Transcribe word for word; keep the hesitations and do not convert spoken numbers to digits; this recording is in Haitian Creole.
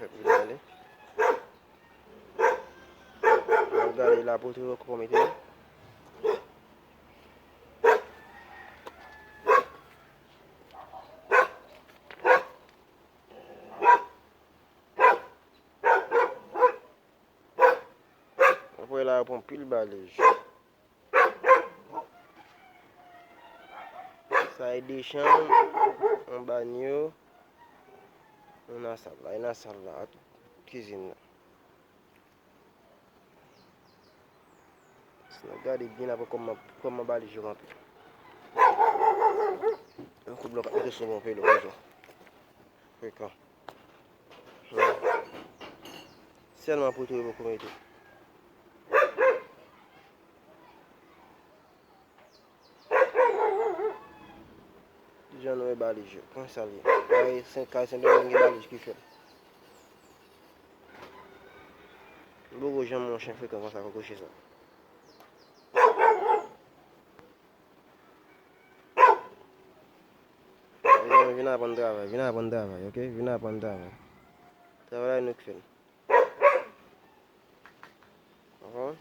Fè pou gade. N ap gade la pou twouve kòman mete. Apre la, yo pran pil balèj. Sa e de chanm, yon banyo, yon nan sal la, e nan sal la, ak kizin nan. Si n ap gade byen apre kòman, kòman balèj yo rantre. Yon kout blòk ap mete sou yon pelo konsa. Frekan. Hmm. Sèlman pou twouve poko mete. Jan nou wè balèj yo. Konsa l ye. Kay Sen, kay Sendomeng gen balèj ki fèt. M poko janm wè yon chen frekan konsa, kokoche sa. Mezanmi, vin aprann travay, vin aprann travay, oke? Vin aprann travay. Travay la nou k fè l. Konprann?